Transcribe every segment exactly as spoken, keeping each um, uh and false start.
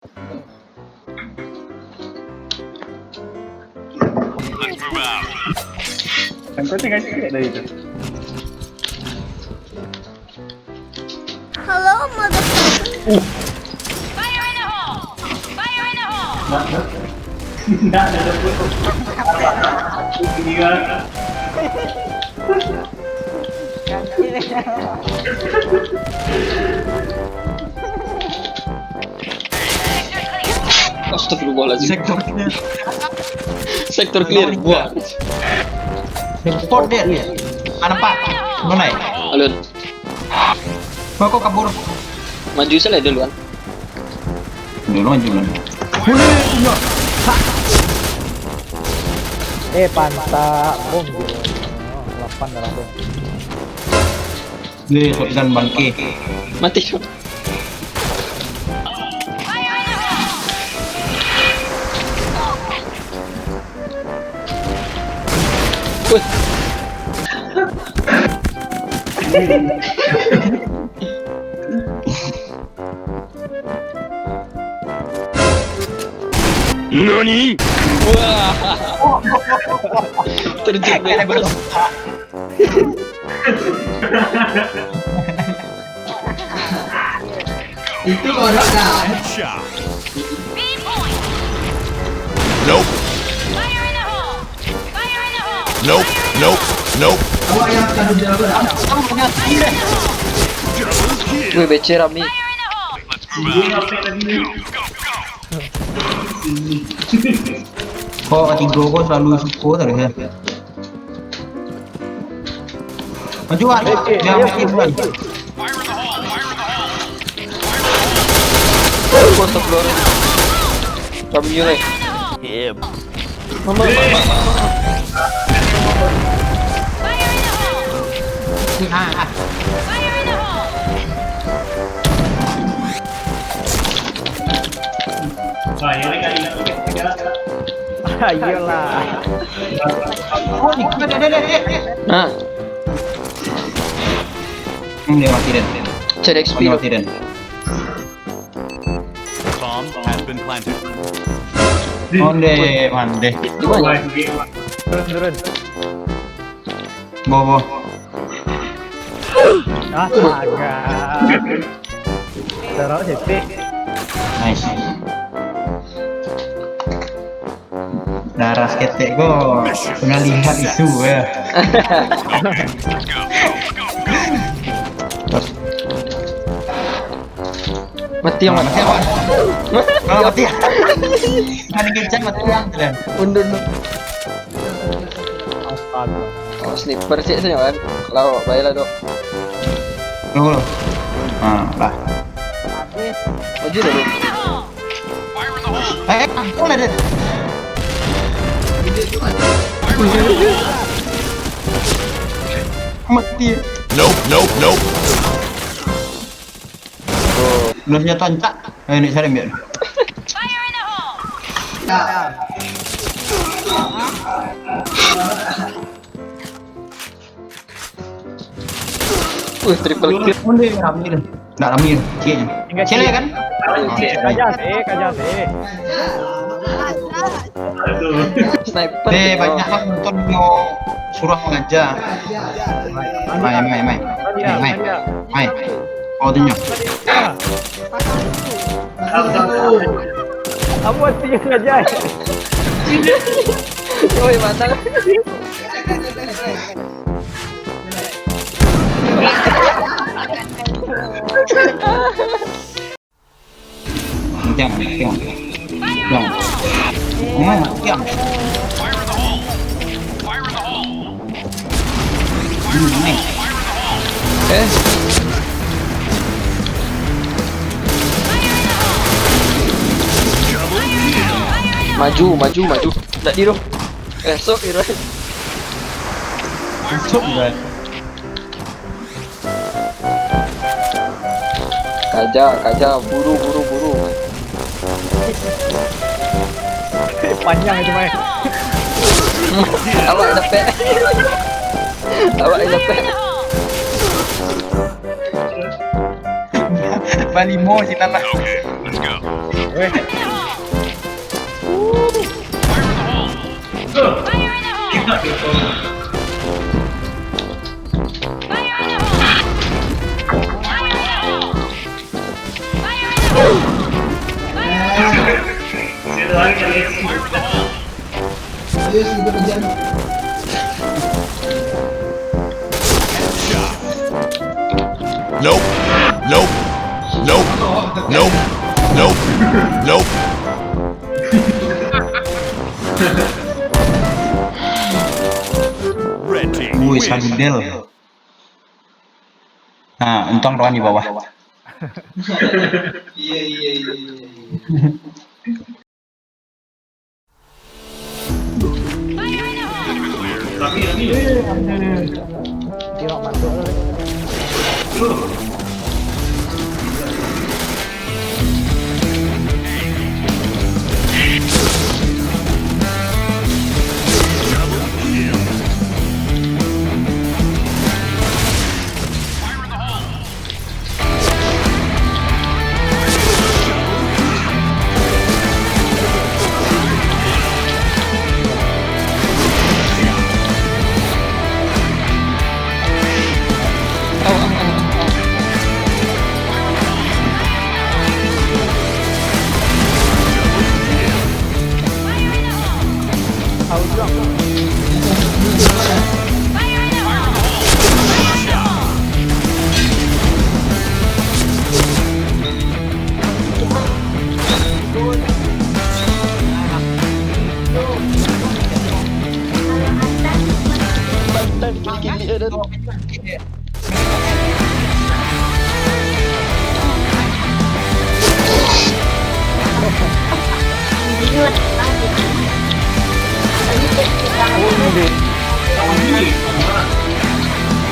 Kan kau tengah sikit dari tu. Hello, motherfucker. Fire in the hole! Fire in the hole! Nggak ada, ada. Ini kan. Astagfirullahaladzim. Sektor clear. Sektor clear. Buah. Spot dia. Mana, Pak? Mana? Alun. Kau kok kabur? Maju salah duluan. Dulu maju duluan. Eh, pantak bom gitu. Oh, delapan dalam bom. Ni, shotgun bangke. Mati, shot. Wih. Nani? Wah. Terjun bebas. Itu orang dah. Nope. Nope, nope, nope. Awak yang akan menjaga. Weh, B C rami. Kok tigo ko selalu suko terus ya? Maju, ah. Eh, eh, jangan ayo, main ayo, duluan. Ayo. Astagfirullahaladzim. Kami nilai. Mama, mama, mama. Ah, ah. Iyolah. Oh, ni, ada, ada, ada, ada. Nah. Hmm, dia mati, Den. Cari X P. Oh, dia mati, Den. Bomb has been planted. Onde, mande. Di mana? Turun, turun. Boh, boh. Astaga. Taruh siti. Nice. Darah saketek ko pengalihan isu ya. Mati yang mati. Mati apa? Ah, mati. Tadi kencang mati yang tu, Den. Undun. Astaga. Oh, sniper sih, sih, kan. Lawak, baiklah, Dok. Tunggu. Ah, lah. Habis. Maju dah, Dok. Eh, ampun lah, Den. Mati. Nope, nope, nope. Belum senjata ancak. Eh, ni cari ambil. Wih, triple kill. Onde, rami tu. Ndak rami tu. Cik. Tinggal cik. Cik kan? Cik, kaja sih, kaja sih. Sniper. Eh, banyak lah nonton mau suruh mengajar. Mai, mai, mai. Mai, mai. Mai. Oh, tunjuk. Kamu hati yang aja. Oi, matang. Jangan, jangan. Jangan. Jangan, jangan. Hmm, nice. Eh. Maju, maju, maju. Ndak di doh. Eh, sok, Iran. Sok, Iran. Kaja, kaja, buru, buru, buru. Panjang itu, Mai. Awak dapek. Awak dapek. Balimo sinan lah. Oke, let's go. Nope. Nope. Nope. Nope. Nope. Red team wins. Wih, Sagudel. Nah, untung doang di bawah. Iya, iya, iya, iya, iya.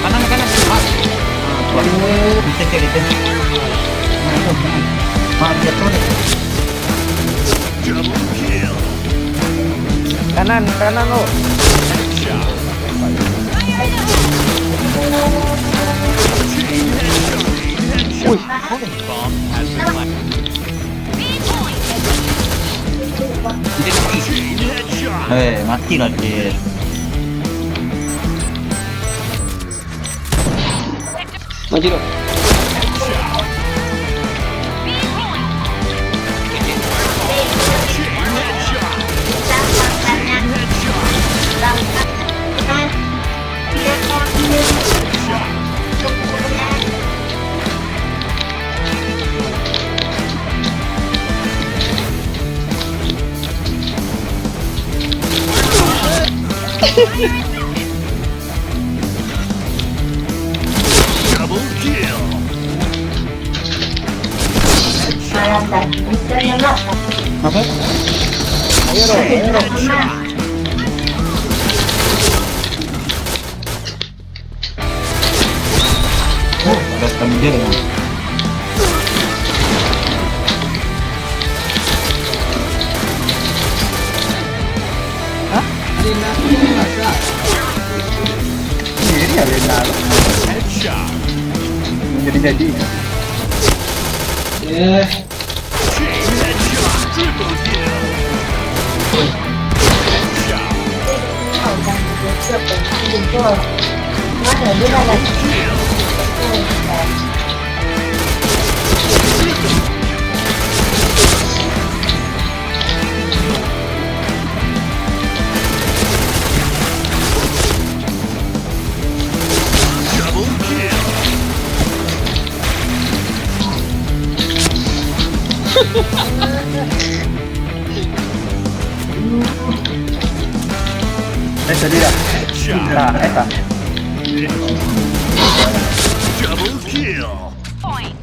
Kanan, kanan. Kanan, kanan, oh. Wih. Eh, mati lah dia. Maju tu. Double kill. Apa? Ayo, Ro, ayo, Ro. Oh, ada stamina dengan. Hah? Ini Alena. Headshot. Jadi-jadi. Eh. Double kill. Eh, tadi dah. Headshot. Nah, eh, tak. Double kill. Point.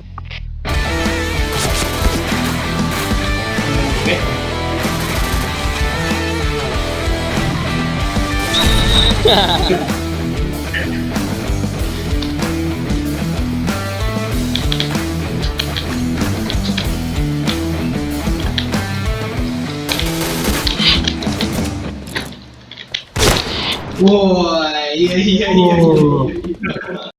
Wah, iya, iya, iya, iya. Oh.